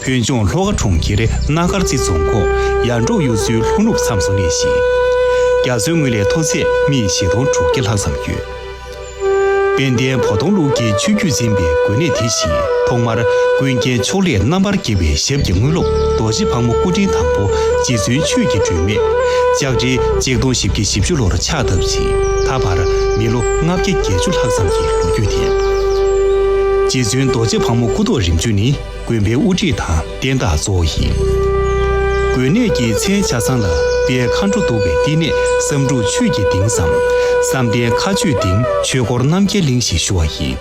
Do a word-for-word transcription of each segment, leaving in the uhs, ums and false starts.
ཀོན་ལྗོངས་ལྷོ་ཁ་གྲོང་ཁྱེར་སྣ་དཀར་རྩེ་རྫོང་ཁོངས་ཡར་འབྲོག་གཡུ་མཚོའི་ལྷོ་ནུབ་མཚམས་སུ་གནས་ཤིང་། རྒྱ་མཚོའི་ངོས་ལས་མཐོ་ཚད་སྨི་བཞི་སྟོང་དྲུག་བརྒྱ་ལྷག་ཙམ་ཡོད། དཔལ་ལྡན་བོ་དོང་ལུགས་ཀྱི་ཆོས་བརྒྱུད་འཛིན་པའི་དགོན་གནས་དེ་བཞིན་ཐོག་མར་ཀུན་མཁྱེན་ཕྱོགས་ལས་རྣམ་པར་རྒྱལ་བའི་ཞབས་ཀྱི་དངོས་སློབ་རྡོ་རྗེ་ཕག་མོ་སྐུ་ཕྲེང་དང་པོ་རྗེ་བཙུན་ཆོས་ཀྱི་སྒྲོན་མེ། ལྕགས་སྤྲེལ་ཆིག་སྟོང་བཞི་བརྒྱ་བཞི་བཅུ་ལོར་ཕྱག་བཏབ་ཅིང་ད་བར་མི་ལོ་ལྔ་བརྒྱ་བརྒྱད་ཅུ་ལྷག་ཙམ་གྱི་ལོ་རྒྱུས་ལྡན། རྗེ་བཙུན་རྡོ་རྗེ་ཕག་མོ་སྐུ་ཐོག་རིམ་བྱོན་ནི། དགོན་པའི་དབུ་ཁྲིད་དང་བསྟན་བདག་གཙོ་བོ་ཡིན། དགོན་གནས་ཀྱི་མཚན་ཆ་ཚང་ལ་དཔལ་མཁའ་འགྲོ་འདུ་བའི་བསྟི་གནས་བསམ་འགྲུབ་ཆོས་ཀྱི་སྡིངས་སམ། བསམ་གཏན་མཁའ་སྤྱོད་སྡིངས་ཆོས་འཁོར་རྣམ་རྒྱལ་གླིང་ཞེས་ཞུ་བ་ཡིན།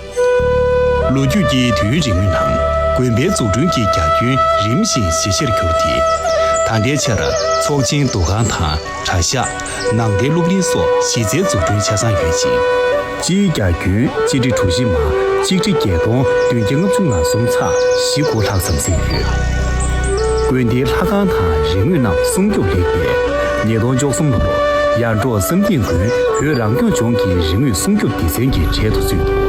ལོ་རྒྱུས་ཀྱི་དུས་ཡུན་རིང་མོའི་ནང་དགོན་པའི་འཛུགས་སྐྲུན་གྱི་རྒྱ་ཁྱོན་རིམ་བཞིན་ཞན་ཆེར་གྱུར་ཏེ། ད་ལྟའི་ཆར་ཚོགས་ཆེན་འདུ་ཁང་དང་གྲྭ་ཤག་ནང་བསྟན་སློབ་གླིང་སོགས་གཞི་རྩའི་འཛུགས་སྐྲུན་ཆ་ཚང་ཡོད་ཅིང་། སྤྱིའི་རྒྱ་ཁྱོན་སྤྱི་ཁྲེ་གྲུ་བཞི་མ་གཅིག་ཁྲི་བརྒྱད་སྟོང་བདུན་བརྒྱ་ལྔ་བཅུ་ང་གསུམ་ཚེག་བཞི་དགུ་ལྷག་ཙམ་ཟིན་ཡོད། དགོན་སྡེའི་ལྷ་ཁང་དང་རིག་དངོས་རྣམས་སྲུང་སྐྱོབ་ལེགས་པས། ཉིས་སྟོང་བཅུ་གསུམ་ལོར་ཡར་འབྲོག་བསམ་གཏན་དགོན་བོད་རང་སྐྱོང་ལྗོངས་ཀྱི་རིག་དངོས་སྲུང་སྐྱོབ་སྡེ་ཚན་གྱི་གྲལ་དུ་ཚུད་འདུག་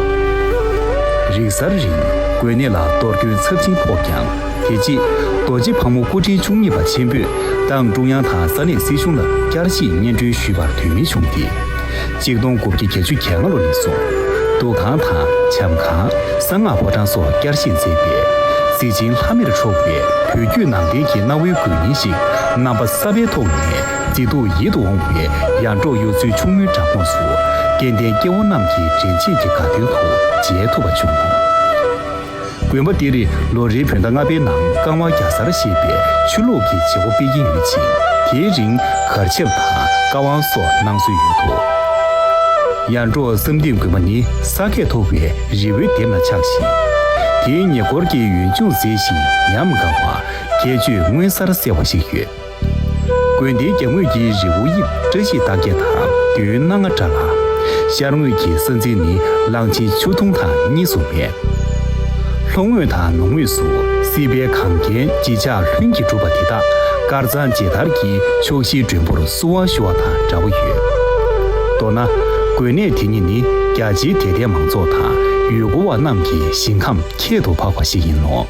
རིག་གསར་རིང་དགོན་གནས་ལ་གཏོར་སྐྱོན་ཚབས་ཆེན་ཕོག་ཀྱང་། དེ་རྗེས་རྡོ་རྗེ་ཕག་མོ་སྐུ་ཕྲེང་བཅུ་གཉིས་པ་ཆེན་པོས་ཏང་ཀྲུང་དབྱང་དང་ས་གནས་སྲིད་གཞུང་ལ་བསྐྱར་ཞིབ་སྙན་སྒྲོན་ཞུས་པར་དོན་སྨིན་བྱུང་སྟེ། ཆིག་སྟོང་དགུ་བརྒྱ་བརྒྱད་ཅུ་གྱ་ལྔ་ལོ་ནས་བཟུང་འདུ་ཁང་དང་བྱམས་ཁང་། གསང་སྔགས་ཕོ་བྲང་སོགས་བསྐྱར་བཞེངས་མཛད་པས། གཟི་བྱིན་ལྷམ་མེར་འཕྲོ་བའི་བོད་བརྒྱུད་ནང་བསྟན་གྱི་གནའ་བོའི་དགོན་རྙིང་ཞིག་རྣམ་པ་གསར་པའི་ཐོག་ནས་མཛེས་སྡུག་ཡིད་དུ་འོང་བའི་ཡར་འབྲོག་གཡུ་མཚོའི་ཕྱུག་མོའི་བྲག་ཁོངས་སུ་སྐལ་ལྡན་སྐྱེ་བོ་རྣམས་ཀྱི་དྲན་ཤེས་ཀྱི་དགའ་སྟོན་དུ་མཇལ་ཐུབ་པ་བྱུང་། དགོན་པ་འདིར་ལོ་རེའི་བོད་ཟླ་ལྔ་པའི་ནང་བསྐང་བ་རྒྱ་གསར་ཞེས་པའི་ཆུ་ལོག་གི་བྱེད་སྒོ་སྤེལ་གྱིན་ཡོད་ཅིང་། དེའི་རིང་གར་ཆབ་དང་བཀའ་དབང་སོགས་གནང་སྲོལ་ཡོད་དོ། ཡར་འབྲོག་བསམ་གཏན་དགོན་པ་ནི་ས་ཁད་མཐོ་བའི་རི་བོའི་ལྡེབས་ན་ཆགས་ཤིང་། དེའི་ཉེ་འཁོར་གྱི་ཡུལ་ལྗོངས་མཛེས་ཤིང་ཉམས་དགའ་བ། ཁྱད་ཆོས་མངོན་གསལ་གསལ་བ་ཞིག་ཡོད། དགོན་སྡེའི་རྒྱབ་ངོས་ཀྱི་རི་བོ་དབྱིབས་བཀྲ་ཤིས་རྟགས་བརྒྱད་དང་མདུན་སྣ་ལྔ་འདྲ་ལ། ཤར་ངོས་ཀྱི་ས་འཛིན་ནི་གླང་ཆེན་ཆུ་དུང་དང་གཉིས་སུ་མེད། ལྷོ་ངོས་དང་ནུབ་ངོས་སུ་སྲིད་པའི་གངས་རྒྱན་བརྗིད་ཆགས་ལྷུན་གྱིས་གྲུབ་པ་དེ་དག་དཀར་གཙང་མཇལ་དར་གྱི་ཕྱོགས་བཞིའི་མགྲོན་པོར་བསུ་བ་ཞུ་བ་དང་འདྲ་བོ་ཡོད། མདོར་ན། དགོན་གནས་དེ་ཉིད་ནི་རྒྱ་ཆེའི་དད་ལྡན་མང་ཚོགས་དང་ཡུལ་སྐོར་བ་རྣམས་ཀྱི་ཞིང་ཁམས་ཁྱད་དུ་འཕགས་པ་ཞིག་ཡིན་ནོ།